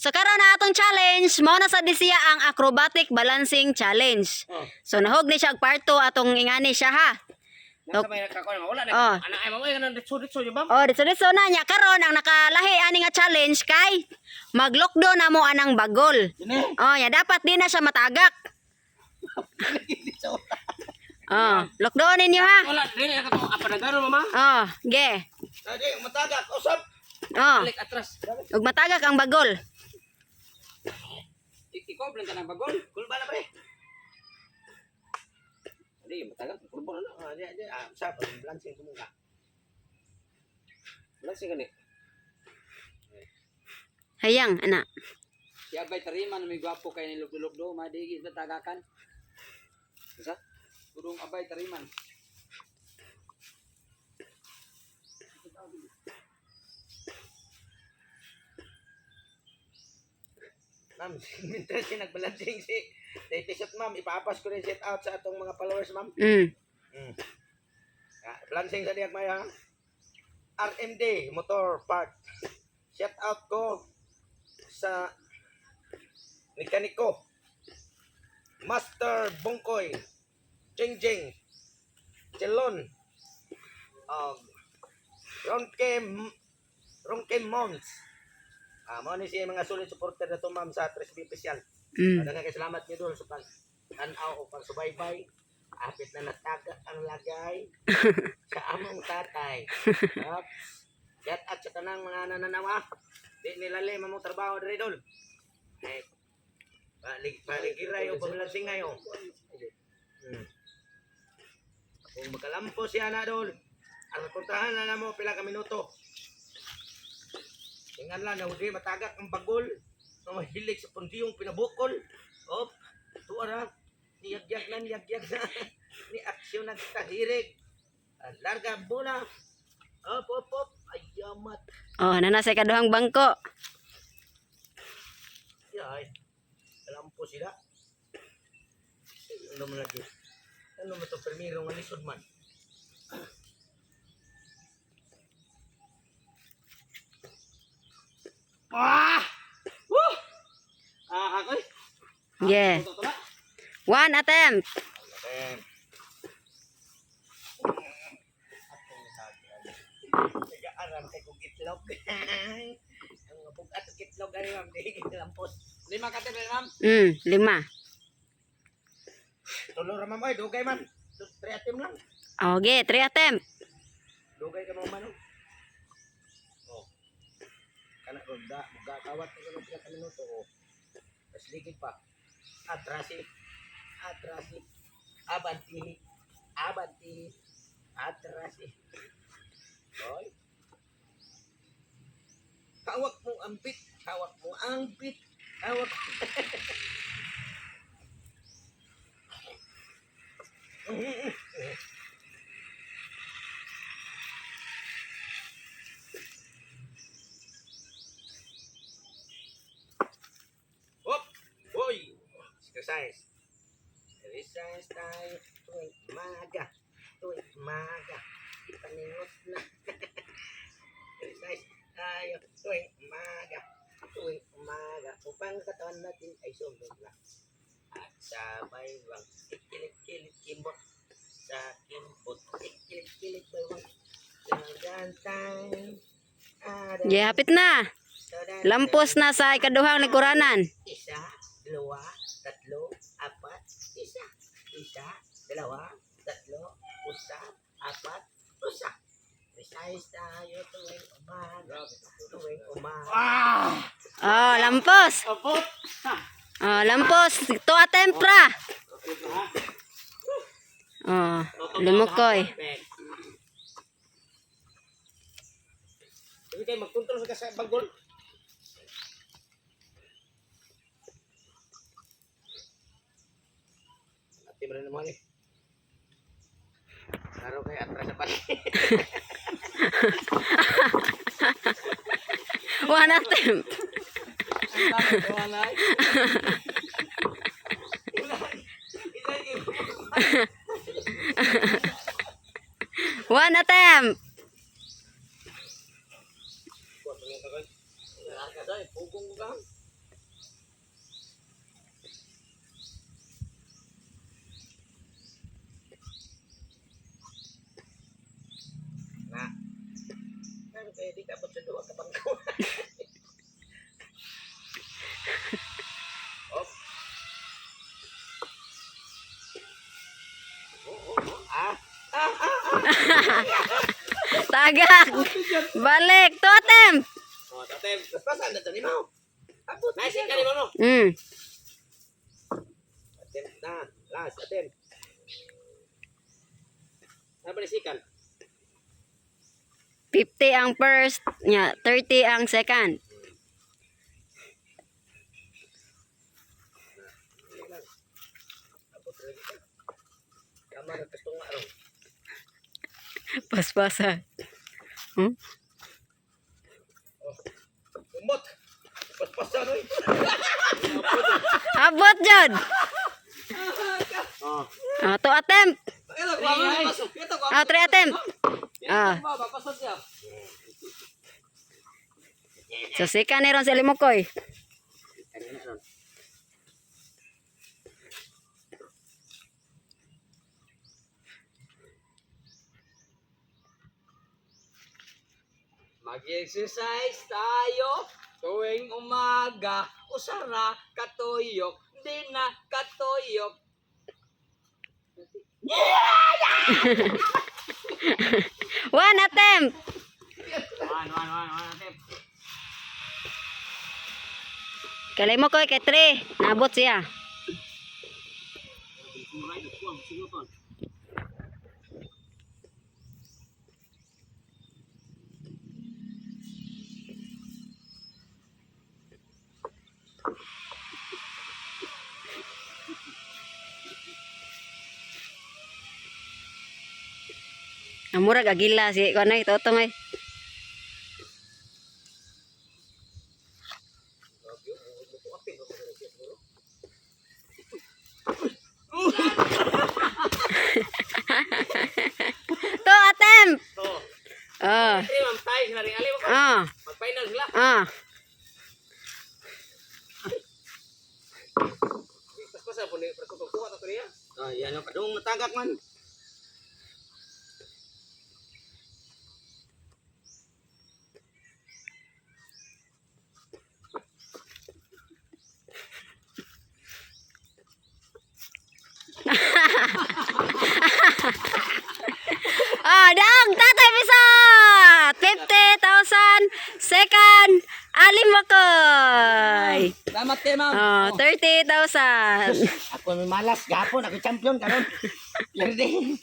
So karon na atong challenge, mao na sa di siya ang acrobatic balancing challenge. Oh. So nahog ni siya og part 2 atong ingani siya ha. Nasa may nagkakuan, wala na. Oh. Ana ay mamo ay ditso ditso yo, ma'am. Oh, dito dito na niya karon ang nakalahi ani nga challenge kay maglokdo na mo anang bagol. Dine. Oh, ya dapat di na siya matagak. Ditso. Oh, lokdoon ninyo ha. Wala dili ka to apanagaro, mama. Oh, ge. Adi, matagak, usap. Oh, Balik atras. ug matagak ang bagol. Ikaw blan ka ng bagol. Kulba na, pre. Di matagal kulba na. Ah, di, di, ah, usap, balancing kumuka. Wala siya gani. Hayang ana. Si Abay Tariman, may gwapo kay nilugdo-lugdo, madigi sa tagakan. Isa? Turong Abay Tariman. Ma'am, mintres si nagbalancing si Daytisot, ma'am. Ipapas ko rin set out sa atong mga followers, ma'am. Ah, balancing sa diyag maya. RMD Motor Park. Shout out ko sa mekaniko Master Bungkoy, Jing Jing Chelon, Ronke Ronke Mons. Ah, mao ni siya mga solid supporter na to, ma'am, sa 3B Official. Daghang kay salamat niyo dol sa pag tan-aw o pagsubaybay. Apit na nataga ang lagay sa among tatay. Ops. Shout out sa tanang mga nananawa. Di nilalim among trabaho diri dol. Ay, balik baligiray o pabalansing ngayon. Kung makalampo siya na dol, ang kontrahan na namo pila ka minuto. Tingan lang na hindi matagak ang bagol na mahilig sa pundiyong pinabukol. Op, tuwa na. Niyagyag na, niyagyag na. Ni aksyon nagtahirig. Ang larga ang bola. Op, op, op. Ayamat. Oh, nana sa ikaduhang bangko. Ay, alam po sila. Ano man lagi? Ano man to primero nga lisod man? Ah! Woo! Ah, akoy. Ge. Ito na. One attempt. Okay. Aram kay kong itlog. Ang mabugat og itlog ani, ma'am, di lampos. Lima ka tayo, ma'am. Lima. Tulo ra, ma'am, oy, dugay man. Three atim lang. Oh, ge, three attempt. Dugay ka mo man. Oh. Kana ko da muga kawat ko ng pila ka minuto oh. Tas ligid pa. Atrasi. Atrasi. Abanti. Abanti. Atrasi. Oy. Hawak mo ang bit. Hawak mo ang bit. Hawak. Hop! Hoy! Exercise. Exercise tayo tuwing umaga. Tuwing umaga. Paningot na. Exercise tayo tuwing umaga. Tuwing umaga. Upang katawan natin ay sumigla. At sabay bang ikilig-kilig kimbot. Sa kimbot. Ikilig-kilig baywang. Gantay. Ge, hapit na. Lampos na sa ikaduhang likuranan. Isa, dalawa, tatlo, apat, isa. Isa, dalawa, tatlo, usa, apat, usa. Precise tayo tuwing umaga, tuwing umaga. Ah! Oh, lampos. Abot. Oh, lampos. Two attempt ra. Oh, lumukoy. Hindi kayo magkontrol sa kasa bagol. Ati mo rin naman eh. Laro kay atras sa pali. One attempt. One attempt. Pugong ko ka. Bangko. Op. Oh. Ah. Tagak. Balik. Two attempt. Oh, tatem. Paspasan na to ni mo. Abot. Nice ka ni mo no. Attempt na. Last attempt. Ano ba ni sikan? 50 ang first, nya 30 ang second. Abot lagi ka. Tama na gusto nga ron. Paspasa. Umot. Paspasan oy. Abot jud. Oh. Ah, two attempt. Ito ko mo pasok. Ito ko. Ah, three attempt. Ah. Pasok siya. So second ni ron si Limokoy. Mag-exercise tayo tuwing umaga. Usara katuyok, di na katuyok. One attempt. One, one, one, one attempt. Kay Limokoy kay 3. Naabot siya. Ang murag agila si kuan ay totong ay. Two attempt. To. Ah. Three ma'am tayo sila ring ali mo. Ah. Mag-final sila. Ah. Paspasan po ni kuha ta to niya. Ah, yan ang padung natagak man. Ah, daang tatay bisa. 50,000 second Alim Makoy. Salamat kay ma'am. Oh, 30,000. Ako may malas gapon, ako champion karon. Yardi.